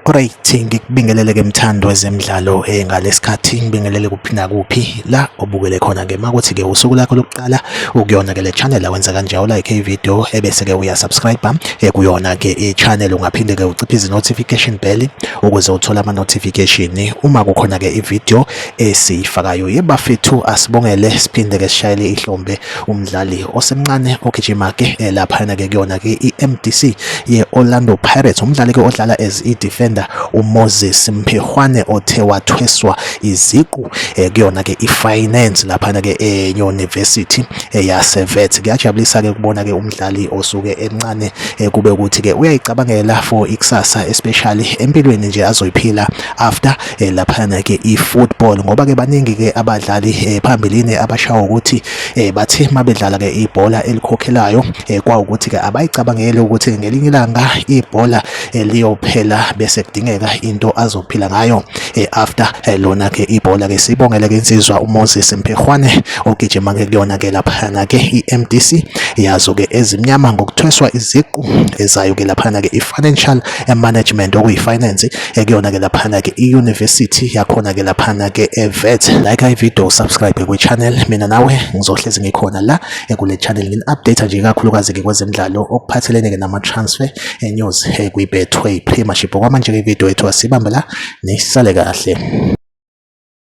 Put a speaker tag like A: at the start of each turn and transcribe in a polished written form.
A: Alright, ngikubingelele ke mthando wezemidlalo ngalesikhathi ngibingelele kuphi nakuphi la obukele khona ke makuthi ke usuku lakho lokuqala ukuyona ke le channel awenza kanje like i-video ebese ke uya subscribe kuyona ke i-channel. Ungaphinde ke uciphe notification bell ukuze uthole ama notification uma kukhona ke i-video esiyifakayo. Yebafethu, asibongele siphinde ke sishayele ihlombe umdlali osemncane ogijima ke laphana ke kuyona ke i-MDC ye-Orlando Pirates, umdlali ke odlala as i-defender uMoses Mphehwane, othe wathweswa iziqu kuyona ke i-finance laphana ke e-University yaseWits. Kuyajabulisa ke ukubona ke umdlali osuke emncane kube ukuthi ke uyayicabangela for ikusasa, especially empilweni nje azoyiphila after laphana ke i-football, ngoba ke baningi ke abadlali phambilini abashawa ukuthi bathe mabedlala ke ibhola elikhokhelayo kwawukuthi ke abayicabangeli ukuthi ngelinye ilanga ibhola liyophela bese kudingeka into azophila ngayo after lona ke ibhola ke. Sibongele ke insizwa uMoses Mphehwane ogijima ke kuyona ke laphana ke i-MDC yazo ke ezimnyama ngokuthweswa iziqu ezayo ke laphana ke i-financial management, okuyi-finance, kuyona ke laphana ke i-university yakhona ke laphana ke eWits. Like i-video, subscribe kwi-channel. Mina nawe ngizohlezi ngikhona la kule channel ngini-update nje kakhulukazi ke kwezemidlalo okuphathelene ke nama-transfer news kwi-Betway Premiership. Okwamanje ke i-video yethu asibambe la, nisale kahle.